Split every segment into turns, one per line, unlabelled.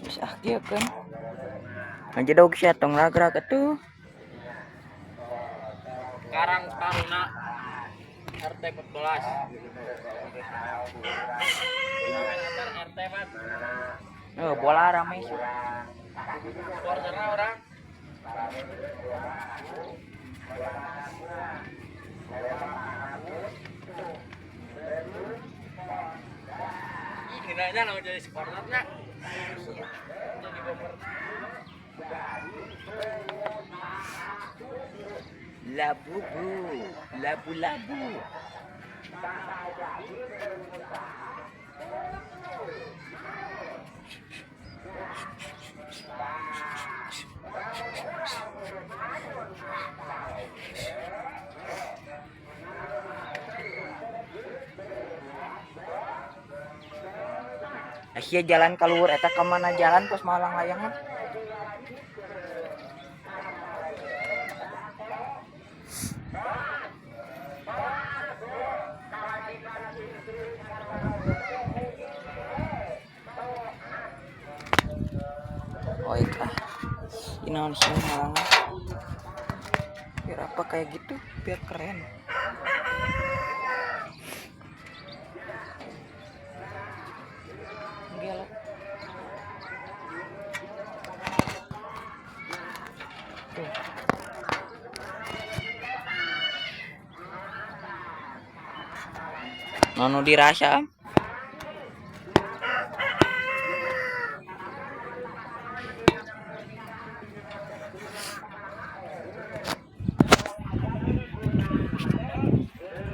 Sah kieu kan. Ngajedog sia tong ragrag atuh.
Karang Taruna RT 14. Antar RT, Pak.
Eh, bola rame sih.
Supporterna orang. Ih, ngeunahnya lamun jadi supporterna. Jadi bomber.
Labubu, labu-labu. Asia jalan keluar eta kemana jalan pos malang layangan. Oh iya, ini naon sih malangan? Biar apa kayak gitu? Biar keren. Gelo. Tuh. Nono dirasa.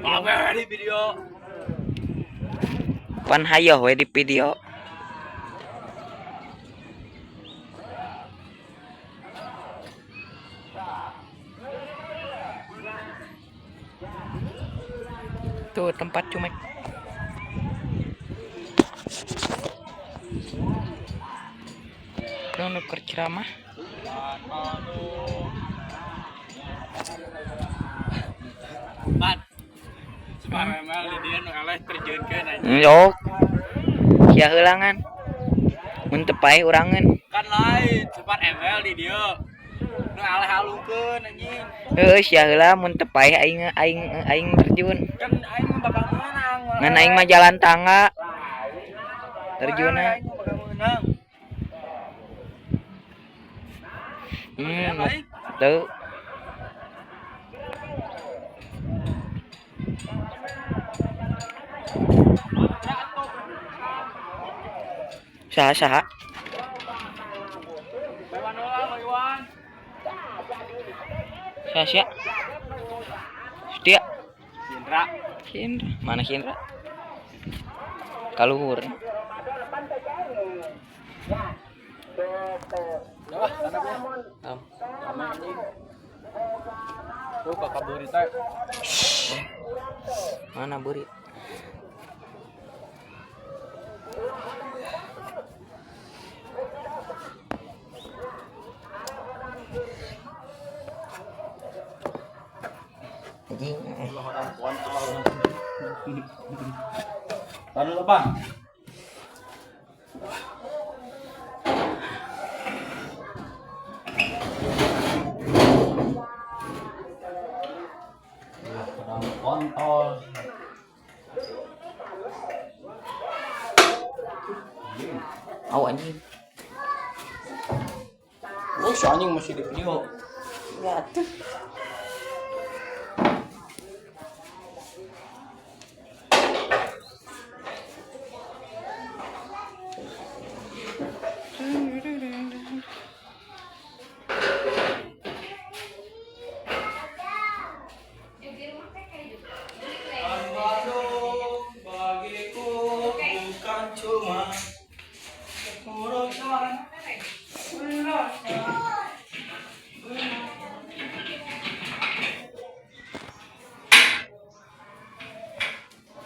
Apa di video?
Pan hayoh we di video. Tuh tempat cumek. Tuh nu keur ceramah.
Pat. Supaya memang di dia nu eleh terjunkeun aja.
Yok. Sia heulangan. Mun teu paeh urangeun.
Kan lain, cepat ML di dia. Nu eleh halungkeun anjing.
Heueuh sia heula mun teu paeh aing aing aing terjun.
Kan aing mah bakal menang.
Ngan aing mah jalan tangga. Terjunna.
Aing mah bakal menang.
Tuh. Saha saha?
Iwan ulang, Iwan.
Saha sia? Setia.
Indra.
Indra. Mana si Indra? Kaluhur.
Wah, sana gue.
Am.
Sama anjing. Tuh kakak burita.
Mana buri? Anjing.
Taruh apa? Kontol.
Au anjing.
Oh, si anjing masih di video.
Ya tuh.
Bagiku bukan cuma urusan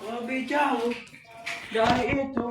lebih jauh dari itu.